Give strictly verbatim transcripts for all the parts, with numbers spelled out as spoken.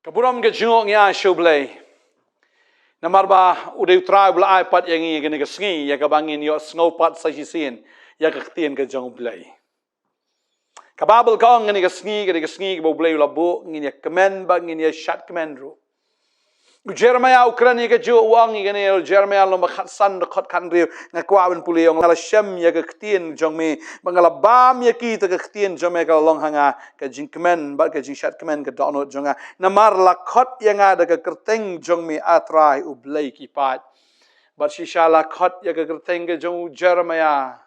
Ka burom ka jingïohi ngi ai sha U Blei. Namar ba u dei U Trai ba u la ai pat ïa ngi kane ka sngi, ïa kaba ngin ïohsngew pat sa shisien ïa ka ktien ka jong U Blei. Ka Baibl ka ong kane ka sngi, kane ka sngi kaba U Blei u la buh, ngin ïa kmen bad ngin ïa shad kmen ruh. U Jeremiah u kren ïa kajuh, u ong ïa kane, Jeremiah lynnong ba khatsan, dkhot khathynriew, nga kwah ban pule, ong, nga la shem ïa ka ktien jong me, bad nga la bam ïa kita ka ktien jong me ka la long ha nga ka jingkmen bad ka jingshad kmen ka dohnud jong nga. Namar la khot ïa nga da ka kyrteng jong me, A Trai U Blei ki paid. Bad shisha la khot ïa ka kyrteng ka jong u Jeremiah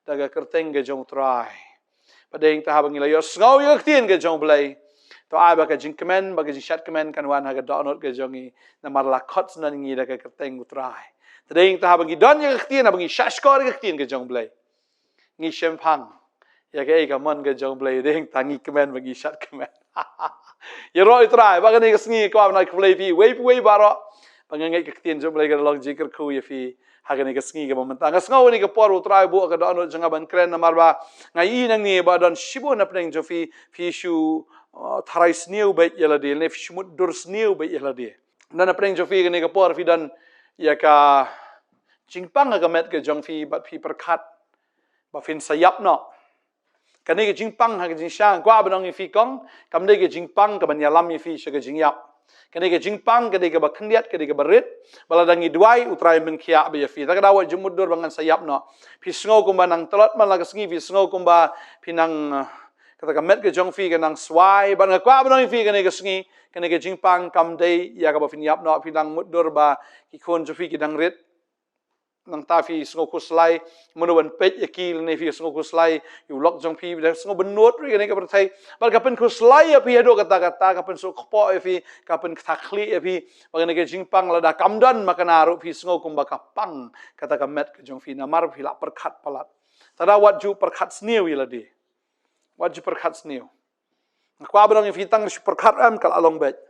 da ka kyrteng ka jong U Trai. Bad dei nangta haba ngi la ïohsngew ïa ka ktien ka jong U Blei, to ai ba ka jingkmen bad ka jingshad kmen kan wan ha ka dohnud ka jong ngi, namar la khot syndon ngi da ka kyrteng U Trai. Te dei nangta haba ngi don ïa ka ktien, haba ngi shahshkor ïa ka ktien ka jong U Blei, ngi shemphang ïa kaei ka mon ka jong U Blei, dei nangta ngi kmen bad ngi shad kmen. Ïaroh ïa U Trai, ba kane ka sngi kwah ban ai khublei ïa phi, wei pa wei baroh. Ba nga ngeit ka ktien jong U Blei ka long jingkyrkhu ïa phi ha kane ka sngi kaba mynta. Nga sngew kane ka por U Trai u buh ha ka dohnud jong nga ban kren, namar ba nga ïohi nangne ba don shibun na pdeng jong phi, phi shu, uh, tharai sniew beit ïa lade, ne phi shu mutdur sniew beit ïa lade. Na pdeng jong phi kane ka por phi don ïa ka jingpang ha ka met ka jong phi bad phi pyrkhat ba phin sa ïap noh. Kane ka jingpang ha ka jingshang, kwah ban ong ïa phi kong, kam dei ka jingpang kaban ïalam ïa phi sha ka jingïap. Kane ka jingpang ka dei kaba khyndiat, ka dei kaba rit, ba lada ngi duwai U Trai un pynkhiah beit ïa phi. Te ka daw wat ju mutdur ba ngan sa ïap noh. Phi sngew kumba nang tlot man la ka sngi, phi sngew kumba phi nang, uh, kata ka met ka jong phi ka nang swai, bad nga kwah ban ong ïa phi kane ka sngi, kane ka jingpang kam dei ïa kaba phin ïap noh, phi nang mutdur ba ki khun jong phi ki dang rit. Nangta phi sngew khuslai mano ban peit ïa ki, lane phi sngew khuslai ïa u lok jong phi, phi sngew bynnud ruh ïa kane ka pyrthei. Bad ka pynkhuslai ïa phi haduh katta katta, ka pynsuk kpoh ïa phi, ka pynktah khlieh ïa phi. Bad kane ka jingpang lada kam don ma kane ruh phi sngew kumba ka pang kata ka met ka jong phi, namar phi la pyrkhat palat. Te da wat ju pyrkhat sniew ïa lade. Wat ju pyrkhat sniew. Nga kwah ban ong ïa phi tang shu pyrkhat em ka la long beit.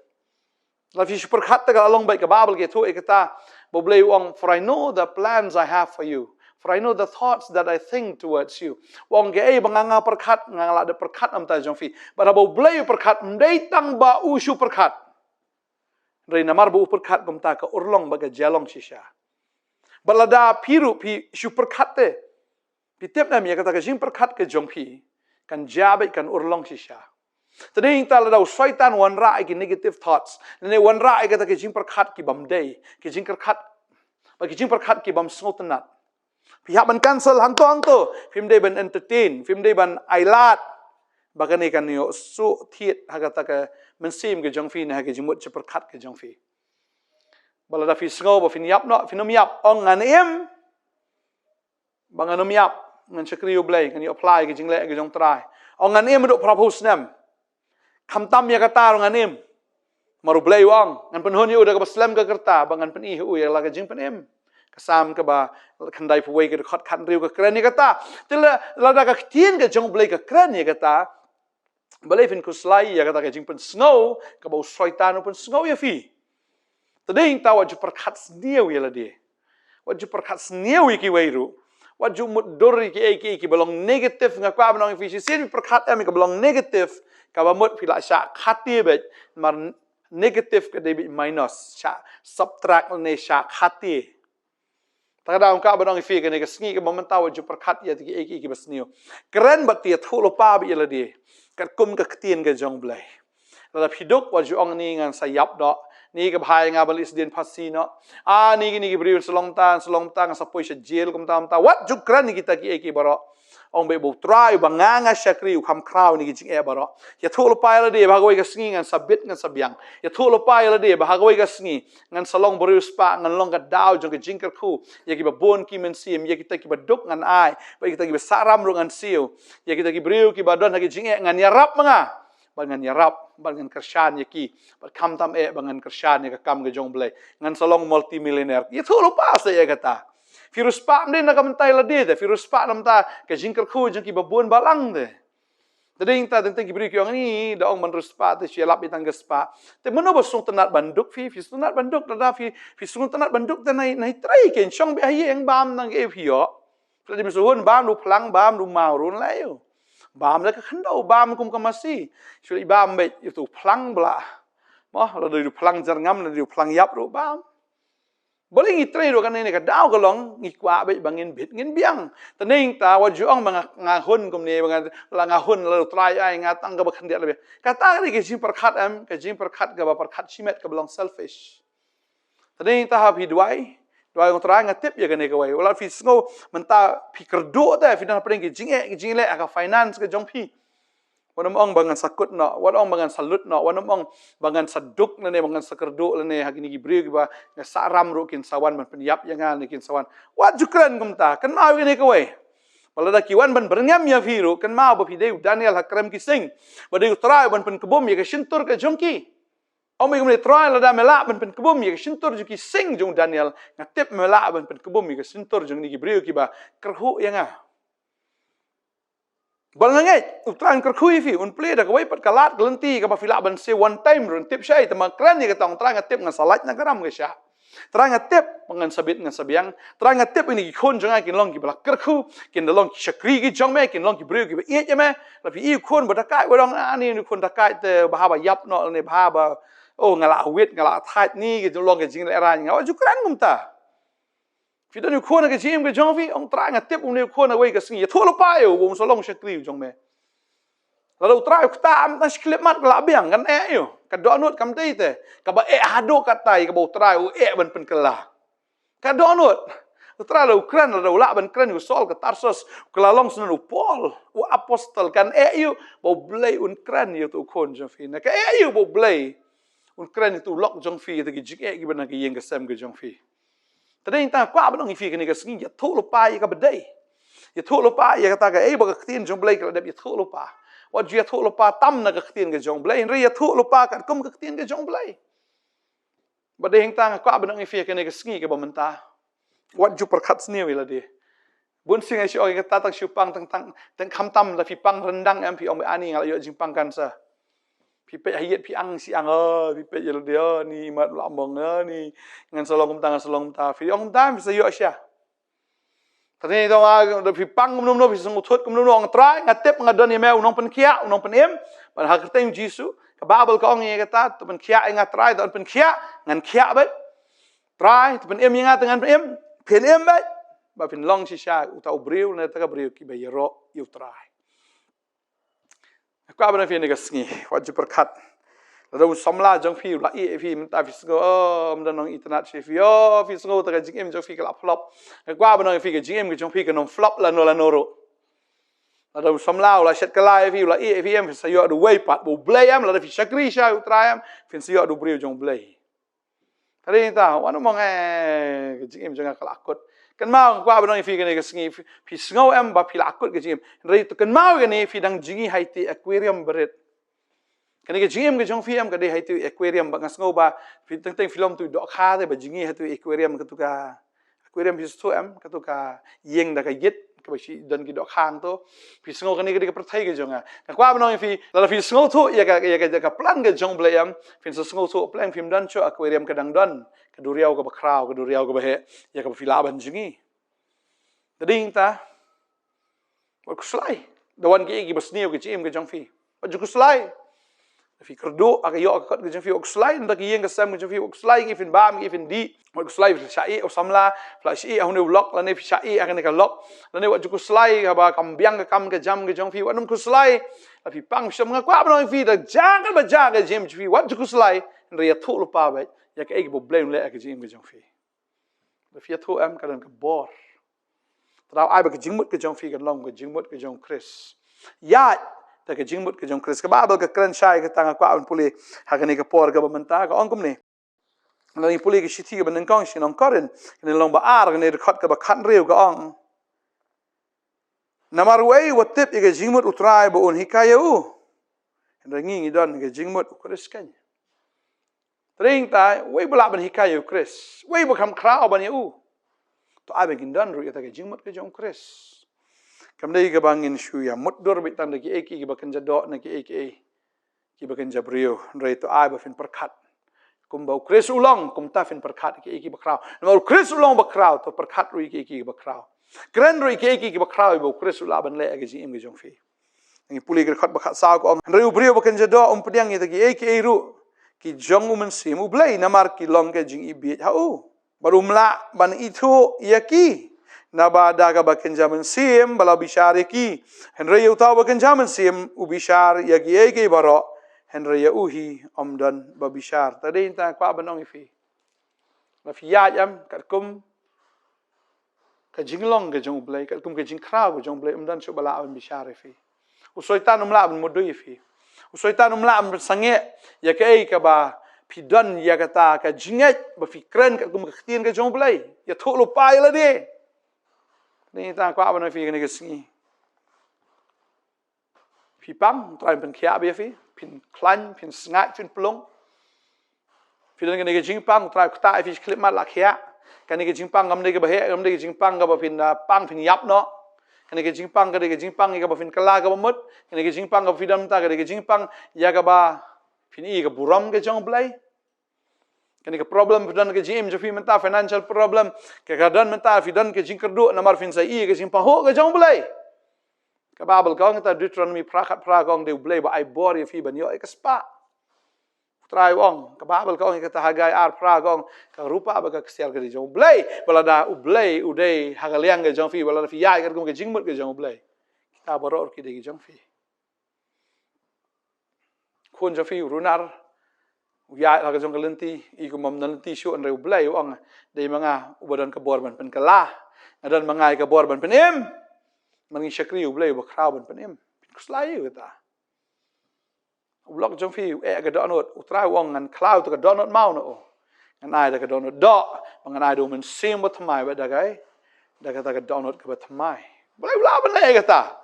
La phi shu pyrkhat te ka la long beit, ka Baibl ka ïathuh ïa kata. Ba U Blei u ong, "For I know the plans I have for you. For I know the thoughts that I think towards you." U ong kaei ba nga nga pyrkhat, nga la dep pyrkhat na ka bynta jong phi. Bad haba U Blei u pyrkhat, ym dei tang ba u shu pyrkhat. Hynrei namar ba u pyrkhat kumta ka urlong bad ka jia long shisha. Bad lada phi ruh phi shu pyrkhat te, phi tip ne em ïa kata ka jingpyrkhat ka jong phi kan jia beit, kan urlong shisha. Te dei nangta lada u Soitan u wanrah ïa ki negative thoughts, lane u wanrah ïa kata ka jingpyrkhat ki bym dei, ki jingpyrkhat, bad ki jingpyrkhat ki bym sngewtynnat. Phi hap ban cancel hangto hangto, phim dei ban entertain, phim dei ban ailad. Ba kane kan ïoh suk thied ha kata ka mynsiem ka jong phi, ne ha ka jingmut jingpyrkhat ka jong phi. Ba lada phi sngew ba phin ïap noh, phin ym ïap, ong ngan im. Ba ngan ym ïap, ngan shakri U Blei, ngan ïoh phla ïa ka jingleh ka jong U Trai. Ong ngan im haduh phra phew snem. Khamtam ïa kata ruh ngan im. Namar U Blei u ong, ngan pynhun ïa u da kaba slem ka rta, ba ngan pyni ha u ïa la ka jingpynim. Ka Salm kaba khyndai phew wei, ka dkhot khathynriew ka kren ïa kata. Te la, lada ka ktien ka jong U Blei ka kren ïa kata, balei phin khuslai ïa kata ka jingpynsngew kaba u Soitan u pynsngew ïa phi? Te dei nangta wat ju pyrkhat sniew ïa lade. Wat ju pyrkhat sniew ïa kiwei ruh. Wat ju mutdur ïa kiei kiei kiba long negative. Nga kwah ban ong ïa phi, shisien phi pyrkhat em ïa kaba long negative, kaba mut phi la shah khatii beit. Namar negative ka dei beit minus, shah subtract lane shah khatii. Te ka daw nga kwah ban ong ïa phi kane ka sngi kaba mynta, wat ju pyrkhat ïa kiei kiei kiba sniew. Kren bad ïathuhlypa beit ïa lade katkum ka ktien ka jong U Blei. Lada phi duk, wat ju ong, ni ngan sa ïap noh, ni ka bha ïa nga ban leit sdien phasi noh. Ah, ni, ni ki briew sa long kumta, sa long kumta, ngan sa poi sha jel kumta kumta. Wat ju kren ïa kita kiei kiei baroh. Ong beit ba U Trai uba nga nga shakri u kham khraw ïa kine ki jingeh baroh. Ïathuhlypa ïa lade ba ha kawei ka sngi ngan sa bit, ngan sa biang. Ïathuhlypa ïa lade ba ha kawei ka sngi ngan sa long ba riewspah, ngan long ka daw jong ka jingkyrkhu. Ïa kiba bun ki mynsiem, ïa kita kiba duk ngan ai, bad ïa kita kiba sahram ruh ngan siew. Ïa kita ki briew kiba don ha ki jingeh ngan ïarap ma nga. Bad ngan ïarap, bad ngan kyrshan ïa ki. Bad khamtam eh ba ngan kyrshan ïa ka kam ka jong U Blei, ngan sa long multimillionaire. Ïathuhlypa sa ïa kata. Phi riewspah ym dei na ka bynta ïa lade te, phi riewspah na ka bynta ka jingkyrkhu jong kiba bun balang te. Te dei nangta, teng teng ki briew ki ong, ni da ong ban riewspah te shu ïalap ïa tang ka spah. Te mano ba sngewtynnat ban duk phi, phi sngewtynnat ban duk, lada phi, phi sngewtynnat ban duk te, nai, nai trei, kin shong beit ha ïing, bam tang kaei phi ïoh. Phi la dei mynshuwa bam da u phlang, bam da u maw ruh nalai ïoh. Bam da ka khyndew, bam kum ka masi. Shu leit bam beit ïa utu u phlang ba la Mo, lada u phlang jyrngam, lada u phlang ïap ruh bam. Balei ngi trei ruh kane, ne ka daw ka long ngi kwah beit ba ngin bit ngin biang. Te nangta wat ju ong ba nga, nga hun kumne, ba nga, la nga hun la u Trai ai nga tang kaba khyndiat lebe. Kata ka dei ka jingpyrkhat em, ka jingpyrkhat kaba pyrkhat shimet kaba long selfish. Te nangta ha phi duwai, duwai ong Trai nga tip ïa kane kawei. Wat la phi sngew mynta phi kyrduh te phi don hapdeng ki jingeh ki jingleh ha ka finance ka jong phi. Wat nym ong ba ngan sa kut noh, wat nym ong ba ngan sa lut noh, wat nym ong ba ngan sa duk lane ba ngan sa kyrduh lane ha kine ki briew kiba nga sah ram ruh kin sa wan ban pynïap ïa nga ne kin sa wan. Wat ju kren kumta, kynmaw ïa kane kawei. Ba lada ki wan ban byrngem ïa phi ruh, kynmaw ba phi dei u Daniel ha krem ki sing. Ba dei u Trai ban pynkbum ïa ka shyntur ka jong ki. Ong me kumne, Trai, lada me lah ban pynkbum ïa ka shyntur jong ki sing jong u Daniel, nga tip me lah ban pynkbum ïa ka shyntur jong kine ki briew kiba kyrhuh ïa nga. Ba nga ngeit, u Trai un kyrkhu ïa phi, un plie da kawei pat ka lad ka lynti kaba phi lah ban siew one time ruh, tip shai, te ma kren ïa kata ong Trai nga tip ngan sa lait na ka ram ka shah. Trai nga tip ba ngan sa bit ngan sa biang. Trai nga tip ïa kine ki khun jong nga kin long kiba la kyrkhu, kin da long ki shakri ki jong me, kin long ki briew kiba ïeit ïa me. La phi ïohi u khun ba dakaid, wat ong ani u khun dakaid te bha ba ïap noh ne bha ba, oh, nga la wit, nga la thait, ni ki long ki jinglehrain, nga, wat ju kren kumta. Phi don u khun ha ka jingim ka jong phi, ong Trai nga tip une u khun ha kawei ka sngi ïathuh lypa ïa u ba un sa long shakri u jong me. Lada u Trai u kata, ym tang shi khyllipmat ka la biang, kan eh ïa u. Ka dohnud kam dei te kaba eh haduh katta ïa kaba u Trai u eh ban pynkylla. Ka dohnud. U Trai lada u kren, lada u lah ban kren ïa u Saul ka Tarsus, u kylla long shen u Paul, u apostol, kan eh ïa u ba U Blei un kren ïa uto u khun jong phi. Ne ka eh ïa u ba U Blei un kren ïa uto u lok jong phi, ïa uto ki jingeh kiba na ka ïing ka sem ka jong phi. Te dei tang kwah ban ong ïa phi kane ka sngi, ïathuh lypa ïa kaba dei. Ïathuh lypa ïa kata kaei ba ka ktien jong U Blei ka la dep ïathuh lypa. Wat ju ïathuh lypa tam na ka ktien ka jong U Blei, hynrei ïathuh lypa katkum ka ktien ka jong U Blei. Ba dei tang kwah ban ong ïa phi kane ka sngi kaba mynta, wat ju pyrkhat sniew ïa lade. Bun sien nga shu ong ïa kata, tang shu pang, tang, tang, tang khamtam lada phi pang ryndang em, phi ong ba ani nga la ïoh jingpang cancer. Phi peit ha ïit phi ang shi ang, oh, phi peit ïa lade, oh, ni mat la mong, oh, ni ngan sa long kumta, ngan sa long kumta. Phi ong kumta phi sa ïoh sha. Te ni dong, ah, lada phi pang kumno kumno, phi sngewthuh kumno kumno, ong Trai nga tip nga don ïa me u nongpynkhiah, u nongpynim. Ban ha ka kyrteng Jisu, ka Baibl ka ong ïa kata, to pynkhiah ïa nga Trai, to pynkhiah, ngan khiah beit. Trai, to pynim ïa nga, to ngan pynim, pynim beit. Ba phin long shisha uta u briew ne kata ka briew kiba ïaroh ïa U Trai. Nga kwah ban ong ïa phi kane ka sngi, wat ju pyrkhat. Lada u samla jong phi u la ïeh ïa phi, mynta phi sngew, oh, ym don nongitynnad sha phi, oh, phi sngew ta ka jingim jong phi ka la flop. Nga kwah ban ong ïa phi ka jingim ka jong phi kan ym flop lano lano ruh. Lada u samla u la shet kylla ïa phi, u la ïeh ïa phi em, phin sa ïoh da uwei pat ba U Blei em, lada phi shakri sha U Trai em, phin sa ïoh da u briew jong U Blei. Te dei tang, wat nym ong, eh, ka jingim jong nga ka la kut. Kynmaw, nga kwah ban ong ïa phi kane ka sngi, phi, phi sngew em ba phi la kut ka jingim. Hynrei to kynmaw kane, phi dang jngi ha iti aquarium barit. Kane ka jingim ka jong phi em ka dei ha iti aquarium, ba nga sngew ba phi teng teng phi long tu dohkha te ba jngi ha iti aquarium, katu ka aquarium phi sngewthuh em, katu ka ïing da ka ïit kaba shi don ki dohkha hangto. Phi sngew kane ka dei ka pyrthei ka jong nga. Nga kwah ban ong ïa phi, lada phi sngewthuh ïa ka, ïa ka, ïa ka plan ka jong U Blei em, phin sa sngewthuh pleng phim don shuh aquarium, ka dang don ka duriaw kaba khraw, ka duriaw kaba heh ïa kaba phi lah ban jngi. Te dei tang, wat khuslai. Da wan kiei kiba sniew ka jingim ka jong phi, wat ju khuslai. Phi kyrduh ha ka ïoh ka kot ka jong phi, wat khuslai. Nda ka ïing ka sem ka jong phi, wat khuslai. Ki phin bam, ki phin dih, wat khuslai. Phi la shah ïeh u samla, phi la shah ïeh ha une u lok, lane phi shah ïeh ha kane ka lok, lane wat ju khuslai haba kam biang ka kam ka jam ka jong phi, wat nym khuslai. La phi pang shong, nga kwah ban ong ïa phi, da jaka ba jaka ka jingim jong phi, wat ju khuslai. Hynrei ïathuh lypa beit ïa kaei kaba U Blei un leh ha ka jingim ka jong phi. Lada phi ïathuh em, ka don ka bor. Te da ai ba ka jingmut ka jong phi kan long ka jingmut ka jong U Khrist. Ïaid da ka jingmut ka jong U Khrist. Ka Baibl ka kren shai kata, nga kwah ban pule ha kane ka por kaba mynta, ka ong kumne. Lada ngi pule ka shithi kaba nyngkong sha ki nong Korinth, ka lynnong ba ar, ka dkhot kaba khathynriew, ka ong: Namar uei uba tip ïa ka jingmut U Trai ba un hikai ïa u? Hynrei ngi, ngi don ka jingmut U Khrist keiñ. Te dei tang, uei ba lah ban hikai ïa U Khrist? Uei ba kham khraw ban ïa u? To ai ba ngin don ruh ïa kata ka jingmut ka jong U Khrist. Kam dei kaba ngin shu ïa mutdur beit tang da kiei kiei kiba kynja doh ne kiei kiei kiba kynja briew. Hynrei to ai ba phin pyrkhat kumba U Khrist u long, kumta phin pyrkhat kiei kiei kiba khraw. Namar U Khrist u long ba khraw, to pyrkhat ruh ïa kiei kiei kiba khraw. Kren ruh ïa kiei kiei kiba khraw ba U Khrist u lah ban leh ha ka jingim ka jong phi. Ngi pule ka dkhot ba khatsaw, ka ong: Hynrei u briew ba kynja doh um pdiang ïa kiei kiei ruh, ki jong u Mynsiem U Blei, namar ki long ka jingibit ha u. Bad um lah ban ithuh ïa ki naba da kaba kynja mynsiem ba la bishar ïa ki. Hynrei ïa uta uba kynja mynsiem u bishar ïa kiei kiei baroh, hynrei ïa u hi ym don ba bishar. Ta dei tang kwah ban ong ïa phi. La phi ïaid em katkum ka jinglong ka jong U Blei, katkum ka jingkhraw ka jong U Blei, um don shuh ba lah ban bishar ïa phi. U Soitan um lah ban mudui ïa phi. U Soitan um lah ban pynsangeh ïa kaei kaba phi don ïa kata ka jingngeit ba phi kren katkum ka ktien ka jong U Blei. Ïathuh lypa ïa lade. Ni ta kwah ban ong ïa phi kane ka sngi. Phi pang, U Trai un pynkhiah bha ïa phi, phin khlaiñ, phin sngaid, phin pynlong. Phi don kane ka jingpang, U Trai un ktah ïa phi shi khyllipmat la khiah. Kane ka jingpang kam dei kaba heh, kam dei ka jingpang kaba phin, ah, pang phin ïap noh. Kane ka jingpang, kane ka jingpang ïa kaba phin kylla kaba mut. Kane ka jingpang kaba phi don mynta, kane ka jingpang ïa kaba phin ïoh ïa ka burom ka jong U Blei. Kane ka problem phi don ka jingim jong phi mynta, financial problem. Ka ka don mynta phi don ka jingkyrduh namar phin sa ïoh ïa ka jingpahuh ka jong U Blei. Ka Baibl ka ong kata, Deuteronomy phra khat phra ka ong dei U Blei ba ai bor ïa phi ban ïoh ïa ka spah. U Trai u ong, ka Baibl ka ong ïa kata, Hagai ar phra ka ong, ka rupa bad ka ksiar ka dei jong U Blei. Ba lada U Blei u dei ha ka liang ka jong phi, ba lada phi ïaid katkum ka jingmut ka jong U Blei, kita baroh ki dei ki jong phi. Khun jong phi u Runar u ïaid ha ka jong ka lynti, i kumba ym don lynti shuh, hynrei U Blei u ong, dei ma nga uba don ka bor ban pynkylla. Nga don ma nga ïa ka bor ban pynim. Namar ngi shakri U Blei uba khraw ban pynim. Phin khuslai ïa kata. U lok jong phi u eh ka dohnud, U Trai u ong, ngan khlaw ïa ka dohnud maw na u. Ngan ai da ka dohnud doh, ba ngan ai da U Mynsiem Bathymmai bad da kai, da kata ka dohnud kaba thymmai. U Blei u lah ban leh kata.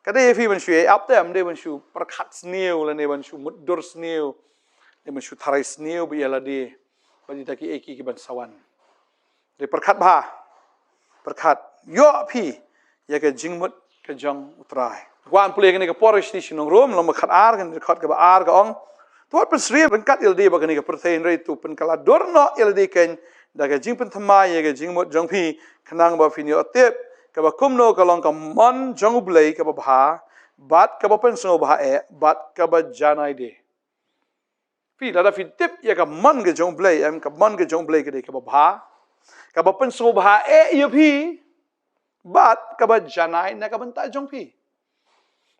Ka dei ïa phi ban shu ïai ap te, ym dei ban shu pyrkhat sniew lane ban shu mutdur sniew, lane ban shu tharai sniew bad ïa lade bad ïa kita kiei kiei kiban sa wan. Dei pyrkhat bha. Pyrkhat. Ïoh phi ïa ka jingmut ka jong U Trai. Kwah ban pule kane ka por shisha sha nong Rom, lynnong ba khat ar, kane ka dkhot kaba ar ka ong, to wat pynsyriem ryngkat ïa lade bad kane ka pyrthei, hynrei to pynkylla dur noh ïa lade keiñ da ka jingpynthymmai ïa ka jingmut jong phi, khnang ba phin ïoh tip kaba kumno ka long ka mon jong U Blei kaba bha, bad kaba pynsngewbha eh, bad kaba janai de. Phi, lada phi tip ïa ka mon ka jong U Blei, em, ka mon ka jong U Blei ka dei kaba bha, kaba pynsngewbha eh ïa phi, bad kaba janai na ka bynta jong phi.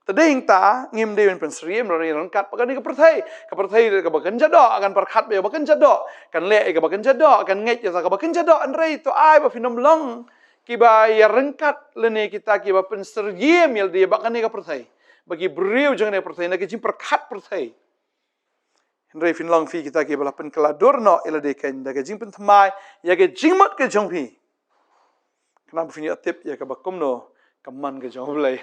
Te dei hangta ngim dei ban pynsyriem ryngkat bad kane ka pyrthei. Ka pyrthei kaba kynja doh kan pyrkhat ba ïa kaba kynja doh, kan leh ïa kaba kynja doh, kan ngeit ïa kaba kynja doh, hynrei to ai ba phin ym long kiba ïaryngkat lane kita kiba pynsyriem ïa lade bad kane ka pyrthei, bad ki briew jong kane ka pyrthei, na ka jingpyrkhat pyrthei. Hynrei phin long phi kita kiba la pynkylla dur noh ïa lade keiñ da ka jingpynthymmai ïa ka jingmut ka jong phi, khnang ba phin ïoh tip ïa kaba kumno ka mon ka jong U Blei.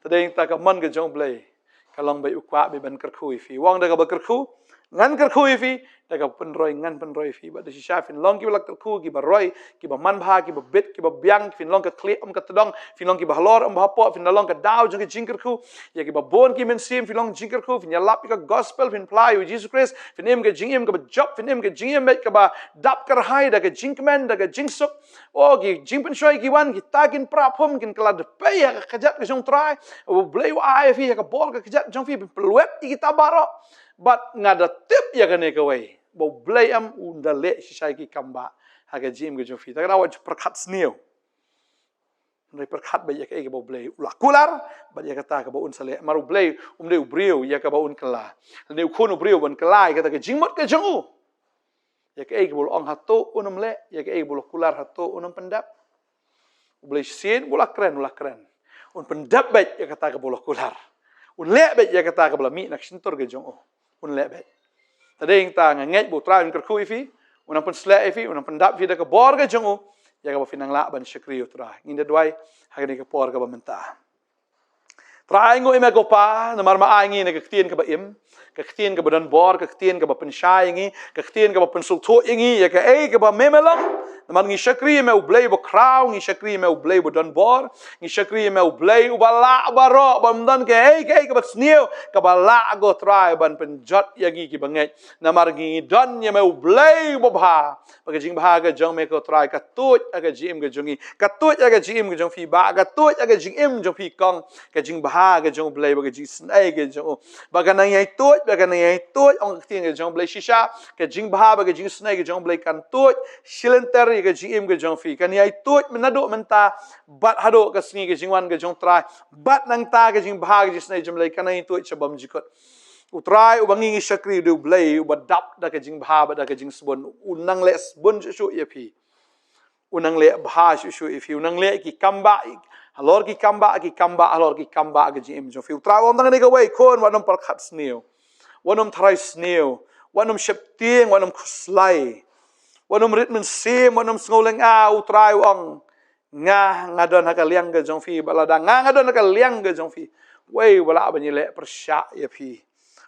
Te dei hangta ka mon ka jong U Blei ka long ba u kwah beit ban kyrkhu ïa phi. U ong da kaba kyrkhu ngan kyrkhu ïa phi, da kaba pynroi ngan pynroi ïa phi. Bad da shisha phin long kiba la kyrkhu, kiba roi, kiba manbha, kiba bit, kiba biang, phin long ka khlieh ym ka tdong, phin long kiba halor ym ba hapoh, phin da long ka daw jong ka jingkyrkhu ïa kiba bun ki mynsiem, phin long jingkyrkhu, phin ïalap ïa ka gospel, phin phla ïa U Jisu Khrist, phin im ka jingim kaba jop, phin im ka jingim beit kaba dap kyrhai da ka jingkmen, da ka jingsuk. O, ki jingpynshoi ki wan, kita kin pra phum, kin kylla dpei ha ka kjat ka jong U Trai. U Blei u ai ïa phi ha ka bor ka kjat jong phi, phin pynlwet ïa kita baroh. Bad nga da tip ïa kane kawei, ba U Blei em un da leh shisha ïa ki kam ba ha ka jingim ka jong phi. Te ka daw wat pyrkhat sniew. Hynrei pyrkhat beit ïa kaei kaba U Blei u la kular, bad ïa kata kaba un sa leh. Namar U Blei um dei u briew ïa kaba un kylla, lane u khun u briew ban kylla ïa kata ka jingmut ka jong u. Ïa kaei kaba u la ong hato un ym leh, ïa kaei kaba u la kular hato un ym pyndep. U Blei shisien ba u la kren, u la kren. Un pyndep beit ïa kata kaba u la kular. Un leh beit ïa kata kaba la mih na ka shyntur ka jong u. Un leh beit. Te dei hangta nga ngeit ba U Trai un kyrkhu ïa phi, un nang pynshlur ïa phi, un nang pyndap ïa phi da ka bor ka jong u, ïa kaba phin nang lah ban shakri ïa U Trai. Ngin da duwai ha kane ka por kaba mynta. Trai, nguh ïa me ko Pa, namar me ai ngi ïa ka ktien kaba im, ka ktien kaba don bor, ka ktien kaba pynshai ïa ngi, ka ktien kaba pynsngewthuh ïa ngi ïa kaei kaba me me long. Namar ngi shakri ïa me U Blei uba khraw, ngi shakri ïa me U Blei uba don bor, ngi shakri ïa me U Blei uba lah baroh, ba ym don kaei kaei kaba sniew kaba lah, ko Trai, ban pynjot ïa ngi kiba ngeit. Namar ngi don ïa me U Blei uba bha, Ba ka jingbha ka jong me ko Trai ka tuid ha ka jingim ka jong ngi. Ka tuid ha ka jingim ka jong phi Bah. Ka tuid ha ka jingim jong phi kong. Ka jingbha ka jong U Blei bad ka jingisynei ka jong u. Ba kan nang ïai tuid, ba kan nang ïai tuid, ong ka ktien ka jong U Blei shisha. Ka jingbha bad ka jingisynei ka jong U Blei kan tuid shilynter ïa ka jingim ka jong phi. Kan ïai tuid naduh mynta bad haduh ka sngi ka jingwan ka jong U Trai. Bad nangta ka jingbha ka jingisynei jong U Blei kan nang ïai tuid sha bymjukut. U Trai uba ngi ngi shakri u dei U Blei uba dap da ka jingbha bad da ka jingsbun. U nang leh sbun shuh shuh ïa phi. U nang leh bha shuh shuh ïa phi. U nang leh ki kambah, halor ki kambah, ki kambah, halor ki kambah ka jingim jong phi. U Trai u ong tang kane kawei, khun, wat nym pyrkhat sniew. Wat nym tharai sniew. Wat nym sheptieng, wat nym khuslai. Wat nym rit mynsiem, wat nym sngew lynga, U Trai u ong. Nga, nga don ha ka liang ka jong phi, bad lada nga, nga don ha ka liang ka jong phi, uei uba lah ban ïaleh pyrshah ïa phi?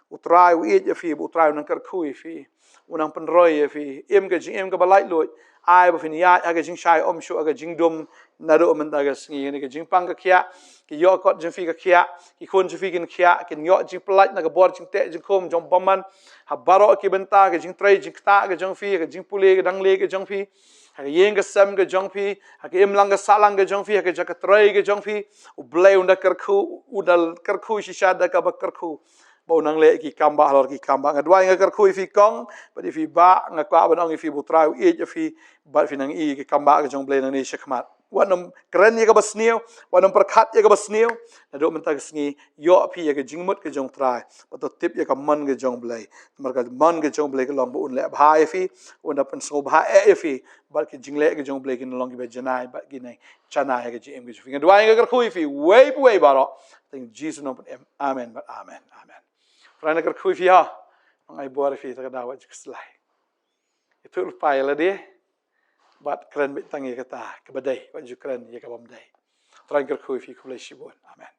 U Trai u ïeit ïa phi, bad U Trai u nang kyrkhu ïa phi. U nang pynroi ïa phi. Im ka jingim kaba laitluid. Ai ba phin ïaid ha ka jingshai ym shuh ha ka jingdum naduh mynta ka sngi. Kane ka jingpang ka khiah. Ki ïoh kot jong phi ka khiah. Ki khun jong phi kin khiah. Kin ïoh jingpyllait na ka bor jingteh jingkhum jong bymman. Ha baroh ki bynta ka jingtrei jingktah ka jong phi, ka jingpule ka dangle ka jong phi. Ha ka ïing ka sem ka jong phi, ha ka imlang ka sahlang ka jong phi, ha ka jaka trei ka jong phi. U Blei u da kyrkhu, u da kyrkhu shisha da kaba kyrkhu. Ba u nang leh ki kambah halor ki kambah. Nga duwai nga kyrkhu ïa phi kong, bad ïa phi Bah, nga kwah ban ong ïa phi ba U Trai u ïeit ïa phi, bad phi nang ïohi ki kambah ka jong U Blei nangne shakhmat. Wat nym kren ïa kaba sniew, wat nym pyrkhat ïa kaba sniew, naduh mynta ka sngi, ïoh phi ïa ka jingmut ka jong U Trai. Bad to tip ïa ka mon ka jong U Blei. Namar ka mon ka jong U Blei ka long ba un leh bha ïa phi, un da pynsngewbha eh ïa phi, bad ki jingleh ka jong U Blei kin long kiba janai, bad kin nang janai ïa ka jingim ka jong phi. Nga duwai nga kyrkhu ïa phi, uwei pa uwei baroh. Tang Jisu u nongpynim. Amen, bad amen, amen. Trai un kyrkhu ïa phi ha. Nang ai bor ïa phi, ta ka daw wat ju khuslai. Ïathuh lypa ïa lade, bad kren beit tang ïa kata kaba dei, wat ju kren ïa ka bym dei. Trai un kyrkhu ïa phi, khublei shibun. Amen.